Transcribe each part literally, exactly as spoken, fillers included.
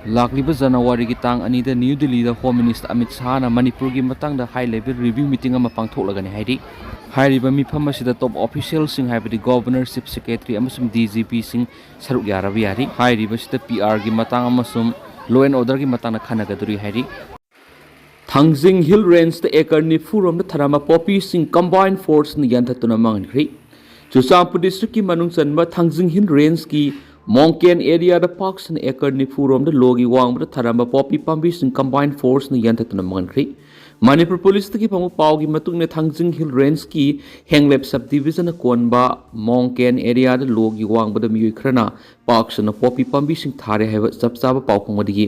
ꯂꯥꯛꯂꯤꯕ ꯖꯅꯋꯥꯔꯤꯒꯤ ꯇꯥꯡ ꯑꯅꯤꯗ ꯅ꯭ꯌꯨ ꯗꯤꯜꯂꯤꯗ ꯍꯣꯝ ꯃꯤꯅꯤꯁꯇꯔ ꯑꯃꯤꯠ ꯁꯥꯍꯅ ꯃꯅꯤꯄꯨꯔꯒꯤ ꯃꯇꯥꯡꯗ ꯍꯥꯏ ꯂꯦꯚꯦꯜ ꯔꯤꯚ꯭ꯌꯨ ꯃꯤꯇꯤꯡ ꯑꯃ ꯄꯥꯡꯊꯣꯛꯂꯒꯅꯤ ꯍꯥꯏꯔꯤ꯫ ꯍꯥꯏꯔꯤꯕ ꯃꯤꯐꯝ ꯑꯁꯤꯗ ꯇꯣꯞ ꯑꯣꯐꯤꯁꯤꯌꯦꯜꯁꯤꯡ, ꯍꯥꯏꯕꯗꯤ ꯒꯣꯚꯔꯅꯔ, ꯆꯤꯐ ꯁꯦꯀ꯭ꯔꯦꯇꯔꯤ ꯑꯃꯁꯨꯡ ꯗꯤ ꯖꯤ ꯄꯤꯁꯤꯡ ꯁꯔꯨꯛ ꯌꯥꯔꯕ ꯌꯥꯔꯤ꯫ ꯍꯥꯏꯔꯤꯕꯁꯤꯗ ꯄꯤ ꯑꯥꯔꯒꯤ ꯃꯇꯥꯡ ꯑꯃꯁꯨꯡ ꯂꯣ ꯑꯦꯟ ꯑꯣꯔꯗꯔꯒꯤ ꯃꯇꯥꯡꯗ ꯈꯟꯅꯒꯗꯧꯔꯤ ꯍꯥꯏꯔꯤ꯫ ꯊꯥꯡꯖꯤꯡ ꯍꯤꯜ ꯔꯦꯟꯖꯇ ꯑꯦꯀꯔ ꯅꯤꯐꯨ ꯔꯣꯝꯗ ꯊꯥꯔꯝꯕ ꯄꯣꯄꯤꯁꯤꯡ ꯀꯝꯕꯥꯏꯟ ꯐꯣꯔꯁꯅ ꯌꯥꯟꯊꯠꯇꯨꯅ ꯃꯥꯡꯍꯟꯈ꯭ꯔꯦ꯫ ꯆꯨꯔꯆꯥꯟꯄꯨꯔ ꯗꯤꯁꯇ꯭ꯔꯤꯛꯀꯤ ꯃꯅꯨꯡ ꯆꯟꯕ ꯊꯥꯡꯖꯤꯡ ꯍꯤꯜ ꯔꯦꯟꯖꯀꯤ ꯃꯣꯡꯀꯦꯟ ꯑꯦꯔꯤꯌꯥꯗ ꯄꯥꯛ ꯁꯟꯅ ꯑꯦꯀꯔ ꯅꯤꯐꯨ ꯔꯣꯝꯗ ꯂꯣꯒꯤ ꯋꯥꯡꯃꯗ ꯊꯥꯔꯝꯕ ꯄꯣꯄꯤ ꯄꯥꯝꯕꯤꯁꯤꯡ ꯀꯝꯕꯥꯏꯟ ꯐꯣꯔꯁꯅ ꯌꯥꯟꯊꯠꯇꯨꯅ ꯃꯥꯡꯍꯟꯈ꯭ꯔꯦ꯫ ꯃꯅꯤꯄꯨꯔ ꯄꯨꯂꯤꯁꯇꯒꯤ ꯐꯪꯕ ꯄꯥꯎꯒꯤ ꯃꯇꯨꯡ ꯏꯟꯅ ꯊꯥꯡꯖꯤꯡ ꯍꯤꯜ ꯔꯦꯟꯖꯀꯤ ꯍꯦꯡꯂꯦꯞ ꯁꯕ ꯗꯤꯕꯤꯖꯟꯅ ꯀꯣꯟꯕ ꯃꯣꯡꯀꯦꯟ ꯑꯦꯔꯤꯌꯥꯗ ꯂꯣꯒꯤ ꯋꯥꯡꯃꯗ ꯃꯤꯑꯣꯏ ꯈꯔꯅ ꯄꯥꯛ ꯁꯟꯅ ꯄꯣꯄꯤ ꯄꯥꯝꯕꯤꯁꯤꯡ ꯊꯥꯔꯦ ꯍꯥꯏꯕ ꯆꯞ ꯆꯥꯕ ꯄꯥꯎ ꯐꯪꯕꯗꯒꯤ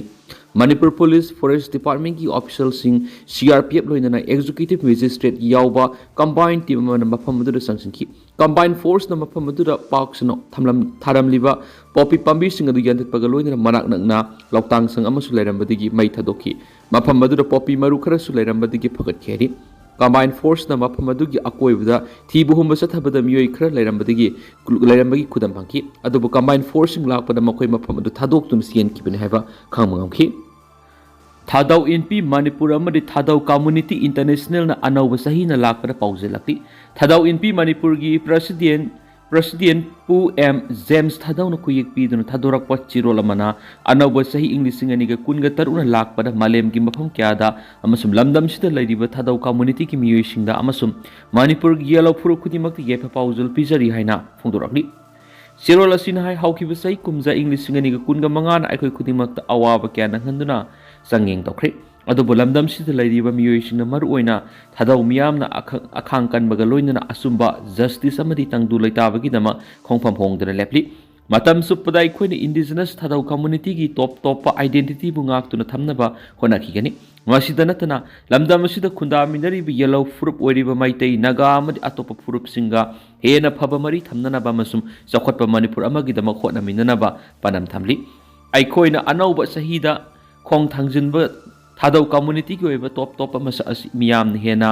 ꯃꯅꯤꯄꯨꯔ ꯄꯨꯂꯤꯁ, ꯐꯣꯔꯦꯁ ꯗꯤꯄꯥꯔꯠꯃꯦꯟꯒꯤ ꯑꯣꯐꯤꯁꯤꯌꯦꯜꯁꯤꯡ, ꯁꯤ ꯑꯥꯔ ꯄꯤ ꯑꯦꯐ ꯂꯣꯏꯅꯅ ꯑꯦꯛꯖꯤꯀ꯭ꯌꯨꯇꯤꯚ ꯃꯦꯖꯤꯁꯇ꯭ꯔꯦꯠ ꯌꯥꯎꯕ ꯀꯝꯕꯥꯏꯟ ꯇꯤꯝ ꯑꯃꯅ ꯃꯐꯝ ꯑꯗꯨꯗ ꯆꯪꯁꯤꯟꯈꯤ꯫ ꯀꯝꯕꯥꯏꯟ ꯐꯣꯔꯁꯅ ꯃꯐꯝ ꯑꯗꯨꯗ ꯄꯥꯛ ꯁꯟꯅ ꯊꯝꯂꯝ-, ꯊꯥꯔꯝꯂꯤꯕ ꯄꯣꯄꯤ ꯄꯥꯝꯕꯤꯁꯤꯡ ꯑꯗꯨ ꯌꯥꯟꯊꯠꯄꯒ ꯂꯣꯏꯅꯅ ꯃꯅꯥꯛ ꯅꯛꯅ ꯂꯧꯇꯥꯡ ꯁꯪ ꯑꯃꯁꯨ ꯂꯩꯔꯝꯕꯗꯒꯤ ꯃꯩ ꯊꯥꯗꯣꯛꯈꯤ꯫ ꯃꯐꯝ ꯑꯗꯨꯗ ꯄꯣꯄꯤ ꯃꯔꯨ ꯈꯔꯁꯨ ꯂꯩꯔꯝꯕꯗꯒꯤ ꯐꯒꯠꯈꯤ ꯍꯥꯏꯔꯤ꯫ ꯀꯝꯕꯥꯏꯟ ꯐꯣꯔꯁꯅ ꯃꯐꯝ ꯑꯗꯨꯒꯤ ꯑꯀꯣꯏꯕꯗ ꯊꯤꯕ ꯍꯨꯝꯕ ꯆꯠꯊꯕꯗ ꯃꯤꯑꯣꯏ ꯈꯔ ꯂꯩꯔꯝꯕꯗꯒꯤ, ꯂꯩꯔꯝꯕꯒꯤ ꯈꯨꯗꯝ ꯐꯪꯈꯤ꯫ ꯑꯗꯨꯕꯨ ꯀꯝꯕꯥꯏꯟ ꯐꯣꯔꯁꯁꯤꯡ ꯂꯥꯛꯄꯗ ꯃꯈꯣꯏ ꯃꯐꯝ ꯑꯗꯨ ꯊꯥꯗꯣꯛꯇꯨꯅ ꯆꯦꯟꯈꯤꯕꯅꯤ ꯍꯥꯏꯕ ꯈꯪꯕ ꯉꯝꯈꯤ꯫ ꯊꯥꯗꯧ ꯏꯟꯄꯤ ꯃꯅꯤꯄꯨꯔ ꯑꯃꯗꯤ ꯊꯥꯗꯧ ꯀꯝꯃꯨꯅꯤꯇꯤ ꯏꯟꯇꯔꯅꯦꯁꯅꯦꯜꯅ ꯑꯅꯧꯕ ꯆꯍꯤꯅ ꯂꯥꯛꯄꯗ ꯄꯥꯎꯖꯦꯜꯂꯛꯂꯤ꯫ ꯊꯥꯗꯧ ꯏꯟꯄꯤ ꯃꯅꯤꯄꯨꯔꯒꯤ ꯄ꯭ꯔꯁꯤꯗꯦꯟ, ꯄ꯭ꯔꯁꯤꯗꯦꯟ ꯄꯨ ꯑꯦꯝ ꯖꯦꯝꯁ ꯊꯥꯗꯧꯅ ꯈꯨꯌꯦꯛ ꯄꯤꯗꯨꯅ ꯊꯥꯗꯣꯔꯛꯄ ꯆꯦꯔꯣꯜ ꯑꯃꯅ ꯑꯅꯧꯕ ꯆꯍꯤ ꯏꯪ ꯂꯤꯁꯤꯡ ꯑꯅꯤꯒ ꯀꯨꯟꯒ ꯇꯔꯨꯛꯅ ꯂꯥꯛꯄꯗ ꯃꯥꯂꯦꯝꯒꯤ ꯃꯐꯝ ꯀꯌꯥꯗ ꯑꯃꯁꯨꯡ ꯂꯝꯗꯝꯁꯤꯗ ꯂꯩꯔꯤꯕ ꯊꯥꯗꯧ ꯀꯝꯃꯨꯅꯤꯇꯤꯒꯤ ꯃꯤꯑꯣꯏꯁꯤꯡꯗ ꯑꯃꯁꯨꯡ ꯃꯅꯤꯄꯨꯔꯒꯤ ꯌꯦꯜꯍꯧ ꯐꯨꯔꯨꯞ ꯈꯨꯗꯤꯡꯃꯛꯇ ꯌꯥꯏꯐ ꯄꯥꯎꯖꯦꯜ ꯄꯤꯖꯔꯤ ꯍꯥꯏꯅ ꯐꯣꯡꯗꯣꯔꯛꯂꯤ꯫ ꯆꯦꯔꯣꯜ ꯑꯁꯤꯅ ꯍꯥꯏ, ꯍꯧꯈꯤꯕ ꯆꯍꯤ ꯀꯨꯝꯖꯥ ꯏꯪ ꯂꯤꯁꯤꯡ ꯑꯅꯤꯒ ꯀꯨꯟꯒ ꯃꯉꯥꯅ ꯑꯩꯈꯣꯏ ꯈꯨꯗꯤꯡꯃꯛꯇ ꯑꯋꯥꯕ ꯀꯌꯥ ꯅꯪꯍꯟꯗꯨꯅ ꯆꯥꯡꯌꯦꯡ ꯇꯧꯈ꯭ꯔꯦ꯫ ꯑꯗꯨꯕꯨ ꯂꯝꯗꯝꯁꯤꯗ ꯂꯩꯔꯤꯕ ꯃꯤꯑꯣꯏꯁꯤꯡꯅ ꯃꯔꯨꯑꯣꯏꯅ ꯊꯥꯗꯧ ꯃꯤꯌꯥꯝꯅ ꯑꯈ-, ꯑꯈꯥꯡ ꯀꯟꯕꯒ ꯂꯣꯏꯅꯅ ꯑꯆꯨꯝꯕ, ꯖꯁꯇꯤꯁ ꯑꯃꯗꯤ ꯇꯪꯗꯨ ꯂꯩꯇꯥꯕꯒꯤꯗꯃꯛ ꯈꯣꯡꯐꯝ ꯍꯣꯡꯗꯅ ꯂꯦꯞꯂꯤ꯫ ꯃꯇꯝ ꯆꯨꯞꯄꯗ ꯑꯩꯈꯣꯏꯅ ꯏꯟꯗꯤꯖꯤꯅꯁ ꯊꯥꯗꯧ ꯀꯝꯃꯨꯅꯤꯇꯤꯒꯤ ꯇꯣꯞ ꯇꯣꯞꯄ ꯑꯥꯏꯗꯦꯟꯇꯤꯇꯤꯕꯨ ꯉꯥꯛꯇꯨꯅ ꯊꯝꯅꯕ ꯍꯣꯠꯅꯈꯤꯒꯅꯤ꯫ ꯃꯁꯤꯗ ꯅꯠꯇꯅ ꯂꯝꯗꯝ ꯑꯁꯤꯗ ꯈꯨꯟꯗꯥꯃꯤꯟꯅꯔꯤꯕ ꯌꯦꯜꯍꯧ ꯐꯨꯔꯨꯞ ꯑꯣꯏꯔꯤꯕ ꯃꯩꯇꯩ, ꯅꯥꯒꯥ ꯑꯃꯗꯤ ꯑꯇꯣꯞꯄ ꯐꯨꯔꯨꯞꯁꯤꯡꯒ ꯍꯦꯟꯅ ꯐꯕ ꯃꯔꯤ ꯊꯝꯅꯅꯕ ꯑꯃꯁꯨꯡ ꯆꯥꯎꯈꯠꯄ ꯃꯅꯤꯄꯨꯔ ꯑꯃꯒꯤꯗꯃꯛ ꯍꯣꯠꯅꯃꯤꯟꯅꯅꯕ ꯄꯥꯟꯗꯝ ꯊꯝꯂꯤ꯫ ꯑꯩꯈꯣꯏꯅ ꯑꯅꯧꯕ ꯆꯍꯤꯗ ꯈꯣꯡ ꯊꯥꯡꯖꯤꯟꯕ ꯊꯥꯗꯧ ꯀꯝꯃꯨꯅꯤꯇꯤꯒꯤ ꯑꯣꯏꯕ ꯇꯣꯞ ꯇꯣꯞꯄ ꯃꯁꯛ ꯑꯁꯤ ꯃꯤꯌꯥꯝꯅ ꯍꯦꯟꯅ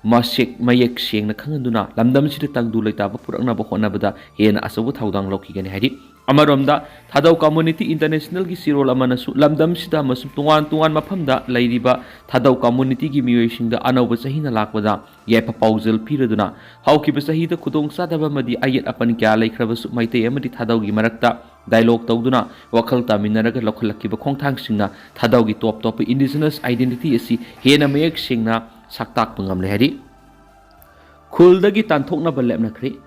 ꯃꯁꯦꯛ ꯃꯌꯦꯛ ꯁꯦꯡꯅ ꯈꯪꯍꯟꯗꯨꯅ ꯂꯝꯗꯝꯁꯤꯗ ꯇꯪꯗꯨ ꯂꯩꯇꯥꯕ ꯄꯨꯔꯛꯅꯕ ꯍꯣꯠꯅꯕꯗ ꯍꯦꯟꯅ ꯑꯆꯧꯕ ꯊꯧꯗꯥꯡ ꯂꯧꯈꯤꯒꯅꯤ ꯍꯥꯏꯔꯤ꯫ ꯑꯃꯔꯣꯝꯗ, ꯊꯥꯗꯧ ꯀꯝꯃ꯭ꯌꯨꯅꯤꯇꯤ ꯏꯟꯇꯔꯅꯦꯁꯅꯦꯜꯒꯤ ꯆꯦꯔꯣꯜ ꯑꯃꯅꯁꯨ ꯂꯝꯗꯝꯁꯤꯗ ꯑꯃꯁꯨꯡ ꯇꯣꯉꯥꯟ ꯇꯣꯉꯥꯟ ꯃꯐꯝꯗ ꯂꯩꯔꯤꯕ ꯊꯥꯗꯧ ꯀꯝꯃ꯭ꯌꯨꯅꯤꯇꯤꯒꯤ ꯃꯤꯑꯣꯏꯁꯤꯡꯗ ꯑꯅꯧꯕ ꯆꯍꯤꯅ ꯂꯥꯛꯄꯗ ꯌꯥꯏꯐ ꯄꯥꯎꯖꯦꯜ ꯄꯤꯔꯗꯨꯅ, ꯍꯧꯈꯤꯕ ꯆꯍꯤꯗ ꯈꯨꯗꯣꯡꯆꯥꯗꯕ ꯑꯃꯗꯤ ꯑꯌꯦꯠ ꯑꯄꯟ ꯀꯌꯥ ꯂꯩꯈ꯭ꯔꯕꯁꯨ, ꯃꯩꯇꯩ ꯑꯃꯗꯤ ꯊꯥꯗꯧꯒꯤ ꯃꯔꯛꯇ ꯗꯥꯏꯂꯣꯒ ꯇꯧꯗꯨꯅ ꯋꯥꯈꯜ ꯇꯥꯃꯤꯟꯅꯔꯒ ꯂꯧꯈꯠꯂꯛꯈꯤꯕ ꯈꯣꯡꯊꯥꯡꯁꯤꯡꯅ ꯊꯥꯗꯧꯒꯤ ꯇꯣꯞ ꯇꯣꯞꯄ ꯏꯟꯗꯤꯖꯤꯅꯁ ꯑꯥꯏꯗꯦꯟꯇꯤꯇꯤ ꯑꯁꯤ ꯍꯦꯟꯅ ꯃꯌꯦꯛ ꯁꯦꯡꯅ ꯁꯛꯇꯥꯛꯄ ꯉꯝꯂꯦ ꯍꯥꯏꯔꯤ꯫ ꯈꯨꯜꯗꯒꯤ ꯇꯥꯟꯊꯣꯛꯅꯕ ꯂꯦꯞꯅꯈ꯭ꯔꯦ꯫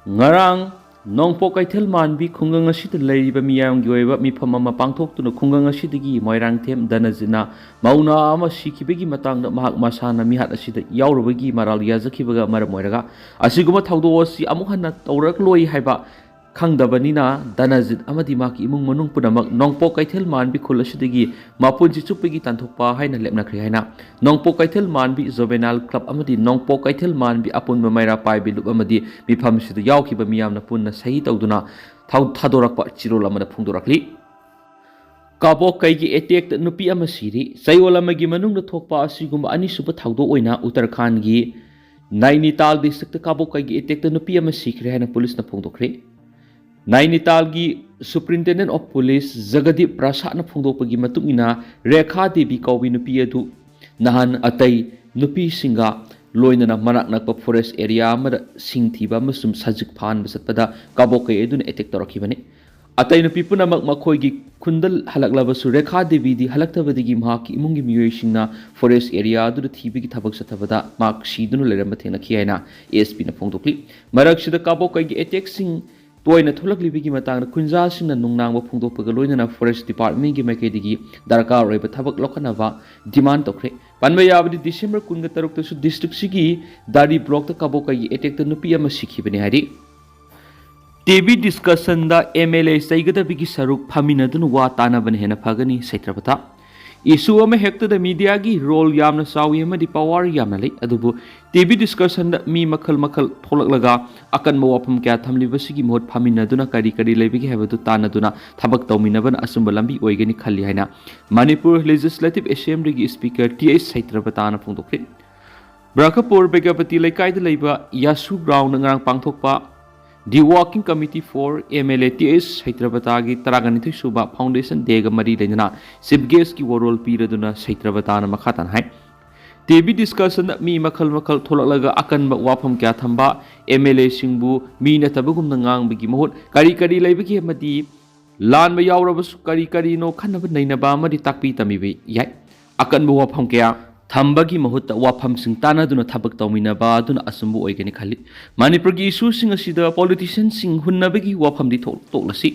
ꯉꯔꯥꯡ ꯅꯣꯡꯄꯣꯛ ꯀꯩꯊꯦꯜ ꯃꯥꯟꯕꯤ ꯈꯨꯡꯒꯪ ꯑꯁꯤꯗ ꯂꯩꯔꯤꯕ ꯃꯤꯌꯥꯝꯒꯤ ꯑꯣꯏꯕ ꯃꯤꯐꯝ ꯑꯃ ꯄꯥꯡꯊꯣꯛꯇꯨꯅ ꯈꯨꯡꯒꯪ ꯑꯁꯤꯗꯒꯤ ꯃꯣꯏꯔꯥꯡꯊꯦꯝ ꯙꯅꯖꯤꯠꯅ ꯃꯧ ꯅꯍꯥ ꯑꯃ ꯁꯤꯈꯤꯕꯒꯤ ꯃꯇꯥꯡꯗ ꯃꯍꯥꯛ ꯃꯁꯥꯅ ꯃꯤꯍꯥꯠ ꯑꯁꯤꯗ ꯌꯥꯎꯔꯨꯕꯒꯤ ꯃꯔꯥꯜ ꯌꯥꯖꯈꯤꯕꯒ ꯃꯔꯝ ꯑꯣꯏꯔꯒ ꯑꯁꯤꯒꯨꯝꯕ ꯊꯧꯗꯣꯛ ꯑꯁꯤ ꯑꯃꯨꯛ ꯍꯟꯅ ꯇꯧꯔꯛꯂꯣꯏ ꯍꯥꯏꯕ ꯈꯪꯗꯕꯅꯤꯅ ꯙꯅꯖꯤꯠ ꯑꯃꯗꯤ ꯃꯍꯥꯛꯀꯤ ꯏꯃꯨꯡ ꯃꯅꯨꯡ ꯄꯨꯝꯅꯃꯛ ꯅꯣꯡꯄꯣꯛ ꯀꯩꯊꯦꯜ ꯃꯥꯟꯕꯤ ꯈꯨꯜ ꯑꯁꯤꯗꯒꯤ ꯃꯄꯨꯟꯁꯤ ꯆꯨꯞꯄꯒꯤ ꯇꯥꯟꯊꯣꯛꯄ ꯍꯥꯏꯅ ꯂꯦꯞꯅꯈ꯭ꯔꯦ ꯍꯥꯏꯅ ꯅꯣꯡꯄꯣꯛ ꯀꯩꯊꯦꯜ ꯃꯥꯟꯕꯤ ꯖꯨꯕꯦꯅꯥꯏꯜ ꯀ꯭ꯂꯕ ꯑꯃꯗꯤ ꯅꯣꯡꯄꯣꯛ ꯀꯩꯊꯦꯜ ꯃꯥꯟꯕꯤ ꯑꯄꯨꯟꯕ ꯃꯩꯔꯥ ꯄꯥꯏꯕꯤ ꯂꯨꯞ ꯑꯃꯗꯤ ꯃꯤꯐꯝꯁꯤꯗ ꯌꯥꯎꯈꯤꯕ ꯃꯤꯌꯥꯝꯅ ꯄꯨꯟꯅ ꯁꯍꯤ ꯇꯧꯗꯨꯅ ꯊꯧ-, ꯊꯥꯗꯣꯔꯛꯄ ꯆꯦꯔꯣꯜ ꯑꯃꯗ ꯐꯣꯡꯗꯣꯔꯛꯂꯤ꯫ ꯀꯥꯕꯣꯛ ꯀꯩꯒꯤ ꯑꯦꯇꯦꯛꯇ ꯅꯨꯄꯤ ꯑꯃ ꯁꯤꯔꯤ꯫ ꯆꯌꯣꯜ ꯑꯃꯒꯤ ꯃꯅꯨꯡꯗ ꯊꯣꯛꯄ ꯑꯁꯤꯒꯨꯝꯕ ꯑꯅꯤꯁꯨꯕ ꯊꯧꯗꯣꯛ ꯑꯣꯏꯅ ꯎꯠꯇꯔꯈꯥꯟꯒꯤ ꯅꯥꯏꯅꯤꯇꯥꯜ ꯗꯤꯁꯇ꯭ꯔꯤꯛꯇ ꯀꯥꯕꯣꯛ ꯀꯩꯒꯤ ꯑꯦꯇꯦꯛꯇ ꯅꯨꯄꯤ ꯑꯃ ꯁꯤꯈ꯭ꯔꯦ ꯍꯥꯏꯅ ꯄꯨꯂꯤꯁꯅ ꯐꯣꯡꯗꯣꯛꯈ꯭ꯔꯦ꯫ ꯅꯥꯏꯅꯤꯇꯥꯜꯒꯤ ꯁꯨꯄ꯭ꯔꯤꯟꯇꯦꯟꯗꯦꯟ ꯑꯣꯐ ꯄꯨꯂꯤꯁ ꯖꯒꯗꯤꯞ ꯄ꯭ꯔꯁꯥꯗꯅ ꯐꯣꯡꯗꯣꯛꯄꯒꯤ ꯃꯇꯨꯡ ꯏꯟꯅ, ꯔꯦꯈꯥ ꯗꯦꯕꯤ ꯀꯧꯕꯤ ꯅꯨꯄꯤ ꯑꯗꯨ ꯅꯍꯥꯟ ꯑꯇꯩ ꯅꯨꯄꯤꯁꯤꯡꯒ ꯂꯣꯏꯅꯅ ꯃꯅꯥꯛ ꯅꯛꯄ ꯐꯣꯔꯦꯁ ꯑꯦꯔꯤꯌꯥ ꯑꯃꯗ ꯁꯤꯡ ꯊꯤꯕ ꯑꯃꯁꯨꯡ ꯁꯖꯤꯛ ꯐꯥꯍꯟꯕ ꯆꯠꯄꯗ ꯀꯥꯕꯣꯛ ꯀꯩ ꯑꯗꯨꯅ ꯑꯦꯇꯦꯛ ꯇꯧꯔꯛꯈꯤꯕꯅꯤ꯫ ꯑꯇꯩ ꯅꯨꯄꯤ ꯄꯨꯝꯅꯃꯛ ꯃꯈꯣꯏꯒꯤ ꯈꯨꯟꯗ ꯍꯜꯂꯛꯂꯕꯁꯨ, ꯔꯦꯈꯥ ꯗꯦꯕꯤꯗꯤ ꯍꯜꯂꯛꯇꯕꯗꯒꯤ ꯃꯍꯥꯛꯀꯤ ꯏꯃꯨꯡꯒꯤ ꯃꯤꯑꯣꯏꯁꯤꯡꯅ ꯐꯣꯔꯦꯁ ꯑꯦꯔꯤꯌꯥ ꯑꯗꯨꯗ ꯊꯤꯕꯒꯤ ꯊꯕꯛ ꯆꯠꯊꯕꯗ ꯃꯍꯥꯛ ꯁꯤꯗꯨꯅ ꯂꯩꯔꯝꯕ ꯊꯦꯡꯅꯈꯤ ꯍꯥꯏꯅ ꯑꯦꯁ ꯄꯤꯅ ꯐꯣꯡꯗꯣꯛꯂꯤ꯫ ꯃꯔꯛꯁꯤꯗ ꯀꯥꯕꯣꯛ ꯀꯩꯒꯤ ꯑꯦꯇꯦꯛꯁꯤꯡ ꯇꯣꯏꯅ ꯊꯣꯛꯂꯛꯂꯤꯕꯒꯤ ꯃꯇꯥꯡꯗ ꯈꯨꯟꯖꯥꯁꯤꯡꯅ ꯅꯨꯡꯅꯥꯡꯕ ꯐꯣꯡꯗꯣꯛꯄꯒ ꯂꯣꯏꯅꯅ ꯐꯣꯔꯦꯁ ꯗꯤꯄꯥꯔꯠꯃꯦꯟꯒꯤ ꯃꯥꯏꯀꯩꯗꯒꯤ ꯗꯔꯀꯥꯔ ꯑꯣꯏꯕ ꯊꯕꯛ ꯂꯧꯈꯠꯅꯕ ꯗꯤꯃꯥꯟ ꯇꯧꯈ꯭ꯔꯦ꯫ ꯄꯟꯕ ꯌꯥꯕꯗꯤ, ꯗꯤꯁꯦꯝꯕꯔ ꯀꯨꯟꯒ ꯇꯔꯨꯛꯇꯁꯨ ꯗꯤꯁꯇ꯭ꯔꯤꯛꯁꯤꯒꯤ ꯗꯥꯔꯤ ꯕ꯭ꯂꯣꯛꯇ ꯀꯥꯕꯣꯛ ꯀꯩꯒꯤ ꯑꯦꯇꯦꯛꯇ ꯅꯨꯄꯤ ꯑꯃ ꯁꯤꯈꯤꯕꯅꯤ ꯍꯥꯏꯔꯤ꯫ ꯇꯤꯚꯤ ꯗꯤꯁꯀꯁꯟꯗ ꯑꯦꯝ ꯑꯦꯜ ꯑꯦ ꯆꯩꯒꯗꯕꯒꯤ ꯁꯔꯨꯛ ꯐꯝꯃꯤꯟꯅꯗꯨꯅ ꯋꯥ ꯇꯥꯅꯕꯅ ꯍꯦꯟꯅ ꯐꯒꯅꯤ, ꯁꯩꯇ꯭ꯔꯄꯇ꯫ ꯏꯁꯨ ꯑꯃ ꯍꯦꯛꯇꯗ ꯃꯤꯗꯤꯌꯥꯒꯤ ꯔꯣꯜ ꯌꯥꯝꯅ ꯆꯥꯎꯏ ꯑꯃꯗꯤ ꯄꯋꯥꯔ ꯌꯥꯝꯅ ꯂꯩ, ꯑꯗꯨꯕꯨ ꯇꯤꯚꯤ ꯗꯤꯁꯀꯁꯟꯗ ꯃꯤ ꯃꯈꯜ ꯃꯈꯜ ꯊꯣꯛꯂꯛꯂꯒ ꯑꯀꯟꯕ ꯋꯥꯐꯝ ꯀꯌꯥ ꯊꯝꯂꯤꯕꯁꯤꯒꯤ ꯃꯍꯨꯠ ꯐꯝꯃꯤꯟꯅꯗꯨꯅ ꯀꯔꯤ ꯀꯔꯤ ꯂꯩꯕꯒꯦ ꯍꯥꯏꯕꯗꯨ ꯇꯥꯟꯅꯗꯨꯅ ꯊꯕꯛ ꯇꯧꯃꯤꯟꯅꯕꯅ ꯑꯆꯨꯝꯕ ꯂꯝꯕꯤ ꯑꯣꯏꯒꯅꯤ ꯈꯜꯂꯤ ꯍꯥꯏꯅ ꯃꯅꯤꯄꯨꯔ ꯂꯦꯖꯤꯁꯂꯦꯇꯤꯚ ꯑꯦꯁꯦꯝꯕ꯭ꯂꯤꯒꯤ ꯁ꯭ꯄꯤꯀꯔ ꯇꯤ ꯑꯩꯆ ꯁꯩꯇ꯭ꯔꯄꯇꯥꯅ ꯐꯣꯡꯗꯣꯛꯈꯤ꯫ ꯕ꯭ꯔꯈꯄꯨꯔ ꯕꯦꯒꯄꯇꯤ ꯂꯩꯀꯥꯏꯗ ꯂꯩꯕ ꯌꯥꯁꯨ ꯒ꯭ꯔꯥꯎꯟꯗ ꯉꯔꯥꯡ ꯄꯥꯡꯊꯣꯛꯄ The Working Committee for M L A T H ꯁꯩꯇ꯭ꯔꯕꯇꯥꯒꯤ ꯇꯔꯥꯒ ꯅꯤꯊꯣꯏ ꯁꯨꯕ Foundation Dayꯒ ꯃꯔꯤ ꯂꯩꯅꯅ Chief Guestꯀꯤ ꯋꯥꯔꯣꯜ ꯄꯤꯔꯗꯨꯅ ꯁꯩꯇ꯭ꯔꯕꯇꯥꯅ ꯃꯈꯥ ꯇꯥꯅ ꯍꯥꯏ, ꯇꯤ ꯚꯤ discussionꯗ ꯃꯤ ꯃꯈꯜ ꯃꯈꯜ ꯊꯣꯛꯂꯛꯂꯒ ꯑꯀꯟꯕ ꯋꯥꯐꯝ ꯀꯌꯥ ꯊꯝꯕ, ꯑꯦꯝ ꯑꯦꯜ ꯑꯦꯁꯤꯡꯕꯨ ꯃꯤ ꯅꯠꯇꯕꯒꯨꯝꯅ ꯉꯥꯡꯕꯒꯤ ꯃꯍꯨꯠ ꯀꯔꯤ ꯀꯔꯤ ꯂꯩꯕꯒꯦ ꯑꯃꯗꯤ ꯂꯥꯟꯕ ꯌꯥꯎꯔꯕꯁꯨ ꯀꯔꯤ ꯀꯔꯤꯅꯣ ꯈꯟꯅꯕ ꯅꯩꯅꯕ ꯑꯃꯗꯤ ꯇꯥꯛꯄꯤ ꯇꯝꯕꯤꯕ ꯌꯥꯏ꯫ ꯑꯀꯟꯕ ꯋꯥꯐꯝ ꯀꯌꯥ ꯊꯝꯕꯒꯤ ꯃꯍꯨꯠꯇ ꯋꯥꯐꯝꯁꯤꯡ ꯇꯥꯟꯅꯗꯨꯅ ꯊꯕꯛ ꯇꯧꯃꯤꯟꯅꯕ ꯑꯗꯨꯅ ꯑꯆꯨꯝꯕ ꯑꯣꯏꯒꯅꯤ ꯈꯜꯂꯤ꯫ ꯃꯅꯤꯄꯨꯔꯒꯤ issueꯁꯤꯡ ꯑꯁꯤꯗ politicianꯁꯤꯡ ꯍꯨꯟꯅꯕꯒꯤ ꯋꯥꯐꯝꯗꯤ ꯊꯣꯛ-, ꯇꯣꯛꯂꯁꯤ꯫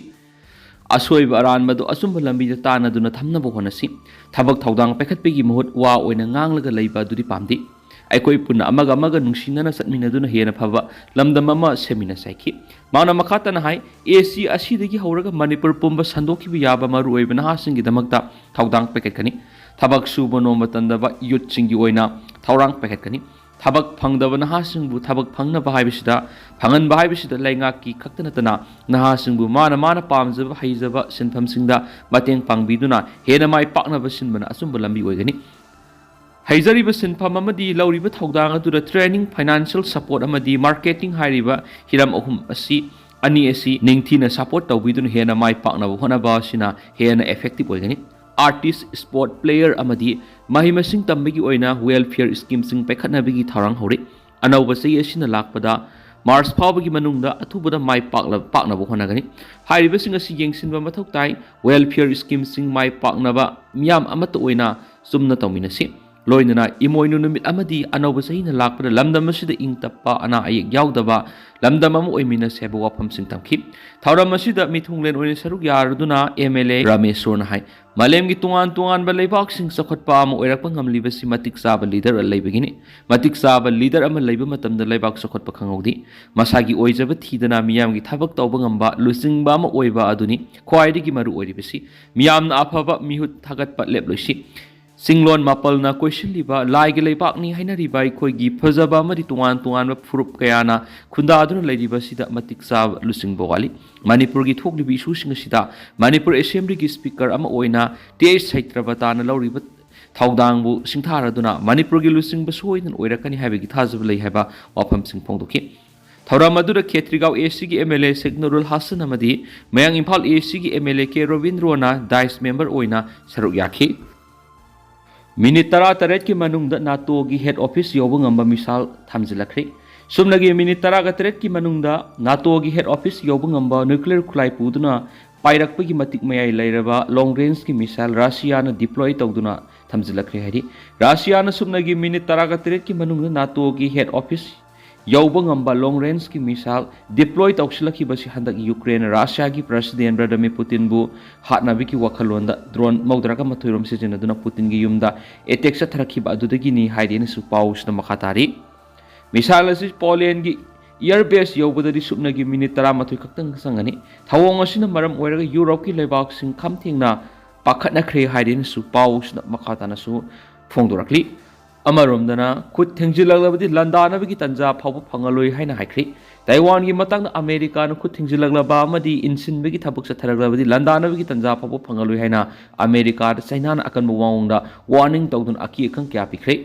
ꯑꯁꯣꯏꯕ ꯑꯔꯥꯟꯕꯗꯨ ꯑꯆꯨꯝꯕ ꯂꯝꯕꯤꯗ ꯇꯥꯟꯅꯗꯨꯅ ꯊꯝꯅꯕ ꯍꯣꯠꯅꯁꯤ꯫ ꯊꯕꯛ ꯊꯧꯗꯥꯡ ꯄꯥꯏꯈꯠꯄꯒꯤ ꯃꯍꯨꯠ ꯋꯥ ꯑꯣꯏꯅ ꯉꯥꯡꯂꯒ ꯂꯩꯕ ꯑꯗꯨꯗꯤ ꯄꯥꯝꯗꯦ꯫ ꯑꯩꯈꯣꯏ ꯄꯨꯟꯅ ꯑꯃꯒ ꯑꯃꯒ ꯅꯨꯡꯁꯤꯅꯅ ꯆꯠꯃꯤꯟꯅꯗꯨꯅ ꯍꯦꯟꯅ ꯐꯕ ꯂꯝꯗꯝ ꯑꯃ ꯁꯦꯝꯃꯤꯟꯅꯁꯤ ꯍꯥꯏꯈꯤ꯫ ꯃꯍꯥꯛꯅ ꯃꯈꯥ ꯇꯥꯅ ꯍꯥꯏ, ꯑꯦ ꯁꯤ ꯑꯁꯤꯗꯒꯤ ꯍꯧꯔꯒ ꯃꯅꯤꯄꯨꯔ ꯄꯨꯝꯕ ꯁꯟꯗꯣꯛꯈꯤꯕ ꯌꯥꯕ ꯃꯔꯨꯑꯣꯏꯕ ꯅꯍꯥꯁꯤꯡꯒꯤꯗꯃꯛꯇ ꯊꯧꯗꯥꯡ ꯄꯥꯏꯈꯠꯀꯅꯤ꯫ ꯊꯕꯛ ꯁꯨꯕ ꯅꯣꯝꯕ ꯇꯟꯗꯕ youthꯁꯤꯡꯒꯤ ꯑꯣꯏꯅ ꯊꯧꯔꯥꯡ ꯄꯥꯏꯈꯠꯀꯅꯤ꯫ ꯊꯕꯛ ꯐꯪꯗꯕ ꯅꯍꯥꯁꯤꯡꯕꯨ ꯊꯕꯛ ꯐꯪꯅꯕ ꯍꯥꯏꯕꯁꯤꯗ, ꯐꯪꯍꯟꯕ ꯍꯥꯏꯕꯁꯤꯗ ꯂꯩꯉꯥꯛꯀꯤ ꯈꯛꯇ ꯅꯠꯇꯅ ꯅꯍꯥꯁꯤꯡꯕꯨ ꯃꯥꯅ ꯃꯥꯅ ꯄꯥꯝꯖꯕ ꯍꯩꯖꯕ ꯁꯤꯟꯐꯝꯁꯤꯡꯗ ꯃꯇꯦꯡ ꯄꯥꯡꯕꯤꯗꯨꯅ ꯍꯦꯟꯅ ꯃꯥꯏ ꯄꯥꯛꯅꯕ ꯁꯤꯟꯕꯅ ꯑꯆꯨꯝꯕ ꯂꯝꯕꯤ ꯑꯣꯏꯒꯅꯤ꯫ ꯍꯩꯖꯔꯤꯕ ꯁꯤꯟꯐꯝ ꯑꯃꯗꯤ ꯂꯧꯔꯤꯕ ꯊꯧꯗꯥꯡ ꯑꯗꯨꯗ training, financial support ꯑꯃꯗꯤ marketing ꯍꯥꯏꯔꯤꯕ ꯍꯤꯔꯝ ꯑꯍꯨꯝ ꯑꯁꯤ, ꯑꯅꯤ ꯑꯁꯤ ꯅꯤꯡꯊꯤꯅ support ꯇꯧꯕꯤꯗꯨꯅ ꯍꯦꯟꯅ ꯃꯥꯏ ꯄꯥꯛꯅꯕ ꯍꯣꯠꯅꯕ ꯑꯁꯤꯅ ꯍꯦꯟꯅ effective ꯑꯣꯏꯒꯅꯤ꯫ Artist, sport player ꯑꯃꯗꯤ ꯃꯍꯩ ꯃꯁꯤꯡ ꯇꯝꯕꯒꯤ ꯑꯣꯏꯅ welfare schemeꯁꯤꯡ ꯄꯥꯏꯈꯠꯅꯕꯒꯤ ꯊꯧꯔꯥꯡ ꯍꯧꯔꯤ꯫ ꯑꯅꯧꯕ ꯆꯍꯤ ꯑꯁꯤꯅ ꯂꯥꯛꯄꯗ March ꯐꯥꯎꯕꯒꯤ ꯃꯅꯨꯡꯗ ꯑꯊꯨꯕꯗ ꯃꯥꯏ ꯄꯥꯛꯂ-, ꯄꯥꯛꯅꯕ ꯍꯣꯠꯅꯒꯅꯤ꯫ ꯍꯥꯏꯔꯤꯕꯁꯤꯡ ꯑꯁꯤ ꯌꯦꯡꯁꯤꯟꯕ ꯃꯊꯧ ꯇꯥꯏ꯫ Welfare schemeꯁꯤꯡ ꯃꯥꯏ ꯄꯥꯛꯅꯕ ꯃꯤꯌꯥꯝ ꯑꯃꯠꯇ ꯑꯣꯏꯅ ꯆꯨꯝꯅ ꯇꯧꯃꯤꯟꯅꯁꯤ꯫ ꯂꯣꯏꯅꯅ ꯏꯃꯣꯏꯅꯨ ꯅꯨꯃꯤꯠ ꯑꯃꯗꯤ ꯑꯅꯧꯕ ꯆꯍꯤꯅ ꯂꯥꯛꯄꯗ ꯂꯝꯗꯝ ꯑꯁꯤꯗ ꯏꯪ ꯇꯞꯄ, ꯑꯅꯥ ꯑꯌꯦꯛ ꯌꯥꯎꯗꯕ ꯂꯝꯗꯝ ꯑꯃ ꯑꯣꯏꯃꯤꯟꯅꯁꯤ ꯍꯥꯏꯕ ꯋꯥꯐꯝꯁꯤꯡ ꯊꯝꯈꯤ꯫ ꯊꯧꯔꯝ ꯑꯁꯤꯗ ꯃꯤꯊꯨꯡꯂꯦꯟ ꯑꯣꯏꯅ ꯁꯔꯨꯛ ꯌꯥꯔꯗꯨꯅ ꯑꯦꯝ ꯑꯦꯜ ꯑꯦ ꯔꯥꯃꯦꯁꯣꯔꯅ ꯍꯥꯏ, ꯃꯥꯂꯦꯝꯒꯤ ꯇꯣꯉꯥꯟ ꯇꯣꯉꯥꯟꯕ ꯂꯩꯕꯥꯛꯁꯤꯡ ꯆꯥꯎꯈꯠꯄ ꯑꯃ ꯑꯣꯏꯔꯛꯄ ꯉꯝꯂꯤꯕꯁꯤ ꯃꯇꯤꯛ ꯆꯥꯕ leader ꯂꯩꯕꯒꯤꯅꯤ꯫ ꯃꯇꯤꯛ ꯆꯥꯕ leader ꯑꯃ ꯂꯩꯕ ꯃꯇꯝꯗ ꯂꯩꯕꯥꯛ ꯆꯥꯎꯈꯠꯄ ꯈꯪꯍꯧꯗꯦ꯫ ꯃꯁꯥꯒꯤ ꯑꯣꯏꯖꯕ ꯊꯤꯗꯅ ꯃꯤꯌꯥꯝꯒꯤ ꯊꯕꯛ ꯇꯧꯕ ꯉꯝꯕ ꯂꯨꯆꯤꯡꯕ ꯑꯃ ꯑꯣꯏꯕ ꯑꯗꯨꯅꯤ ꯈ꯭ꯋꯥꯏꯗꯒꯤ ꯃꯔꯨ ꯑꯣꯏꯔꯤꯕꯁꯤ꯫ ꯃꯤꯌꯥꯝꯅ ꯑꯐꯕ ꯃꯤꯍꯨꯠ ꯊꯥꯒꯠꯄ ꯂꯦꯞꯂꯣꯏꯁꯤ꯫ ꯆꯤꯡꯂꯣꯟ ꯃꯥꯄꯜꯅ ꯀꯣꯏꯁꯤꯜꯂꯤꯕ ꯂꯥꯏꯒꯤ ꯂꯩꯕꯥꯛꯅꯤ ꯍꯥꯏꯅꯔꯤꯕ ꯑꯩꯈꯣꯏꯒꯤ ꯐꯖꯕ ꯑꯃꯗꯤ ꯇꯣꯉꯥꯟ ꯇꯣꯉꯥꯟꯕ ꯐꯨꯔꯨꯞ ꯀꯌꯥꯅ ꯈꯨꯟꯗꯥꯗꯨꯅ ꯂꯩꯔꯤꯕꯁꯤꯗ ꯃꯇꯤꯛ ꯆꯥꯕ ꯂꯨꯆꯤꯡꯕ ꯋꯥꯠꯂꯤ꯫ ꯃꯅꯤꯄꯨꯔꯒꯤ ꯊꯣꯛꯂꯤꯕ issueꯁꯤꯡ ꯑꯁꯤꯗ ꯃꯅꯤꯄꯨꯔ Assemblyꯒꯤ Speaker ꯑꯃ ꯑꯣꯏꯅ ꯇꯤ ꯑꯩꯆ ꯁꯩꯇ꯭ꯔꯕꯇꯥꯅ ꯂꯧꯔꯤꯕ ꯊꯧꯗꯥꯡꯕꯨ ꯁꯤꯡꯊꯥꯔꯗꯨꯅ ꯃꯅꯤꯄꯨꯔꯒꯤ ꯂꯨꯆꯤꯡꯕ ꯁꯣꯏꯗꯅ ꯑꯣꯏꯔꯛꯀꯅꯤ ꯍꯥꯏꯕꯒꯤ ꯊꯥꯖꯕ ꯂꯩ ꯍꯥꯏꯕ ꯋꯥꯐꯝꯁꯤꯡ ꯐꯣꯡꯗꯣꯛꯈꯤ꯫ ꯊꯧꯔꯝ ꯑꯗꯨꯗ ꯈꯦꯇ꯭ꯔꯤꯒꯥꯎ ꯑꯦ ꯁꯤꯒꯤ M L A Sheikh Nurul Hassan ꯑꯃꯗꯤ ꯃꯌꯥꯡ ꯏꯝꯐꯥꯜ ꯑꯦ ꯁꯤꯒꯤ ꯑꯦꯝ ꯑꯦꯜ ꯑꯦ ꯀꯦ ꯔꯣꯕꯤꯟꯗ꯭ꯔꯣꯅ ꯗꯥꯏꯁ ꯃꯦꯝꯕꯔ ꯑꯣꯏꯅ ꯁꯔꯨꯛ ꯌꯥꯈꯤ꯫ ꯃꯤꯅꯤꯠ ꯇꯔꯥꯇꯔꯦꯠꯀꯤ ꯃꯅꯨꯡꯗ ꯅꯥꯇꯣꯒꯤ ꯍꯦꯗ ꯑꯣꯐꯤꯁ ꯌꯧꯕ ꯉꯝꯕ ꯃꯤꯁꯥꯏꯜ ꯊꯝꯖꯤꯜꯂꯛꯈ꯭ꯔꯦ꯫ ꯁꯨꯞꯅꯒꯤ ꯃꯤꯅꯤꯠ ꯇꯔꯥꯒ ꯇꯔꯦꯠꯀꯤ ꯃꯅꯨꯡꯗ ꯅꯥꯇꯣꯒꯤ ꯍꯦꯗ ꯑꯣꯐꯤꯁ ꯌꯧꯕ ꯉꯝꯕ ꯅ꯭ꯌꯨꯀ꯭ꯂꯤꯌꯔ ꯈꯨꯠꯂꯥꯏ ꯄꯨꯗꯨꯅ ꯄꯥꯏꯔꯛꯄꯒꯤ ꯃꯇꯤꯛ ꯃꯌꯥꯏ ꯂꯩꯔꯕ ꯂꯣꯡ ꯔꯦꯟꯖꯀꯤ ꯃꯤꯁꯥꯏꯜ ꯔꯁꯤꯌꯥꯅ ꯗꯤꯄ꯭ꯂꯣꯏ ꯇꯧꯗꯨꯅ ꯊꯝꯖꯤꯜꯂꯛꯈ꯭ꯔꯦ ꯍꯥꯏꯔꯤ꯫ ꯔꯁꯤꯌꯥꯅ ꯁꯨꯞꯅꯒꯤ ꯃꯤꯅꯤꯠ ꯇꯔꯥꯒ ꯇꯔꯦꯠꯀꯤ ꯃꯅꯨꯡꯗ ꯅꯥꯇꯣꯒꯤ ꯍꯦꯗ ꯑꯣꯐꯤꯁ ꯌꯧꯕ ꯉꯝꯕ ꯂꯣꯡ ꯔꯦꯟꯖꯀꯤ ꯃꯤꯁꯥꯏꯜ ꯗꯤꯄ꯭ꯂꯣꯏ ꯇꯧꯁꯤꯜꯂꯛꯈꯤꯕꯁꯤ ꯍꯟꯗꯛ ꯌꯨꯀ꯭ꯔꯦꯟꯅ ꯔꯁꯤꯌꯥꯒꯤ ꯄ꯭ꯔꯁꯤꯗꯦꯟ ꯚ꯭ꯂꯥꯗꯤꯃꯤꯔ ꯄꯨꯇꯤꯟꯕꯨ ꯍꯥꯠꯅꯕꯒꯤ ꯋꯥꯈꯜꯂꯣꯟꯗ ꯗ꯭ꯔꯣꯟ ꯃꯧꯗ꯭ꯔꯥꯒ ꯃꯥꯊꯣꯏꯔꯣꯝ ꯁꯤꯖꯤꯟꯅꯗꯨꯅ ꯄꯨꯇꯤꯟꯒꯤ ꯌꯨꯝꯗ ꯑꯦꯇꯦꯛ ꯆꯠꯊꯔꯛꯈꯤꯕ ꯑꯗꯨꯗꯒꯤꯅꯤ ꯍꯥꯏꯗꯦꯅꯁꯨ ꯄꯥꯎꯁꯤꯅ ꯃꯈꯥ ꯇꯥꯔꯤ꯫ ꯃꯤꯁꯥꯏꯜ ꯑꯁꯤ ꯄꯣꯂꯦꯟꯒꯤ ꯏꯌꯔ ꯕꯦꯁ ꯌꯧꯕꯗꯗꯤ ꯁꯨꯞꯅꯒꯤ ꯃꯤꯅꯤꯠ ꯇꯔꯥꯃꯥꯊꯣꯏ ꯈꯛꯇꯪ ꯆꯪꯒꯅꯤ꯫ ꯊꯧꯑꯣꯡ ꯑꯁꯤꯅ ꯃꯔꯝ ꯑꯣꯏꯔꯒ ꯌꯨꯔꯣꯞꯀꯤ ꯂꯩꯕꯥꯛꯁꯤꯡ ꯈꯝ ꯊꯦꯡꯅ ꯄꯥꯈꯠꯅꯈ꯭ꯔꯦ ꯍꯥꯏꯗꯨꯅꯁꯨ ꯄꯥꯎꯁꯤꯅ ꯃꯈꯥ ꯇꯥꯅꯁꯨ ꯐꯣꯡꯗꯣꯔꯛꯂꯤ꯫ ꯑꯃꯔꯣꯝꯗꯅ ꯈꯨꯠ ꯊꯦꯡꯖꯤꯜꯂꯛꯂꯕꯗꯤ ꯂꯥꯟꯗꯥꯅꯕꯒꯤ ꯇꯥꯟꯖꯥ ꯐꯥꯎꯕ ꯐꯪꯂꯔꯣꯏ ꯍꯥꯏꯅ ꯍꯥꯏꯈ꯭ꯔꯤ꯫ ꯇꯥꯏꯋꯥꯟꯒꯤ ꯃꯇꯥꯡꯗ ꯑꯃꯦꯔꯤꯀꯥꯅ ꯈꯨꯠ ꯊꯦꯡꯖꯤꯜꯂꯛꯂꯕ ꯑꯃꯗꯤ ꯏꯟꯁꯤꯟꯕꯒꯤ ꯊꯕꯛ ꯆꯠꯊꯔꯛꯂꯕꯗꯤ ꯂꯥꯟꯗꯥꯅꯕꯒꯤ ꯇꯥꯟꯖꯥ ꯐꯥꯎꯕ ꯐꯪꯂꯔꯣꯏ ꯍꯥꯏꯅ ꯑꯃꯦꯔꯤꯀꯥꯗ ꯆꯩꯅꯥꯅ ꯑꯀꯟꯕ ꯃꯑꯣꯡꯗ ꯋꯥꯔꯅꯤꯡ ꯇꯧꯗꯨꯅ ꯑꯀꯤ ꯑꯈꯪ ꯀꯌꯥ ꯄꯤꯈ꯭ꯔꯦ꯫